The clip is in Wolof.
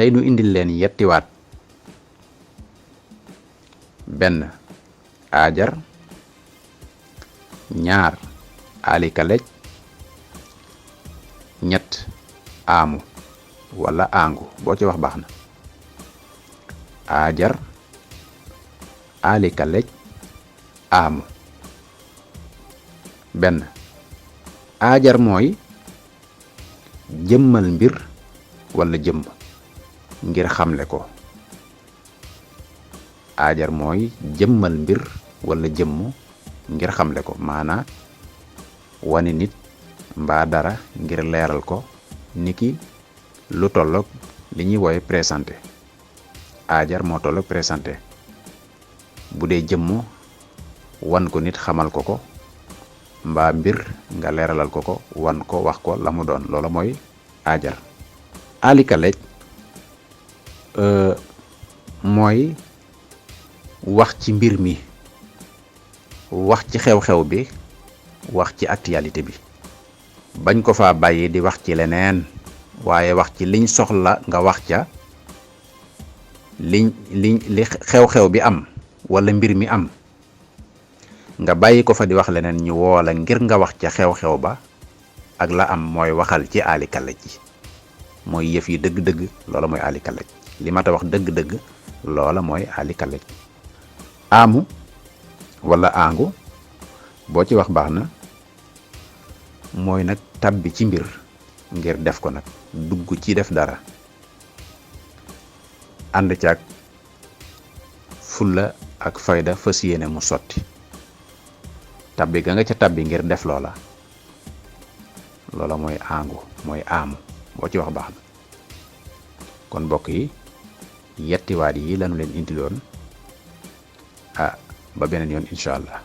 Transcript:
tey nu indil leen yettiwaat. benn aajar, ñaar alikalej, ñett aamu wala aangu boo ci wax baax na. aajar, alikalej, aamu. benn aajar mooy jëmmal mbir wala jëmm ngir xamle ko. aajar mooy jëmmal mbir wala jëmm ngir xamle ko, maanaa wane nit mbaa dara ngir leeral ko, niki lu tolloog li ñuy woowe présenté. aajar moo tolloog présenté. bu dee jëmm wan ko nit xamal ko ko, mbaa mbir nga leeralal ko ko, wan ko wax ko la mu doon, loola mooy aajar. alikalej mooy wax ci mbir mi, wax ci xew-xew bi, wax ci actualité bi, bañ ko fa bàyyi di wax ci leneen, waaye wax ci liñ soxla nga wax ca li xew-xew bi am wala mbir mi am, nga bàyyi ko fa di wax leneen ñu woola ngir nga wax ca xew-xew ba ak la am, mooy waxal ci alikalej ji. mooy yëf yi dëgg-dëgg, loola mooy alikalej. li ma ta wax dëgg-dëgg, loola mooy alikalej. aamu wala aangu boo ci wax baax na, mooy nag tabbi ci mbir ngir def ko, nag dugg ci def dara ànd caag fulla ak fayda, fas yéene mu sotti. tabbi ga nga ca tabbi ngir def loola mooy aangu, mooy aamu boo ci wax baax na. kon mbokk yi yettiwaat yi lañu leen indiloon. ba beneen yoon incha allah.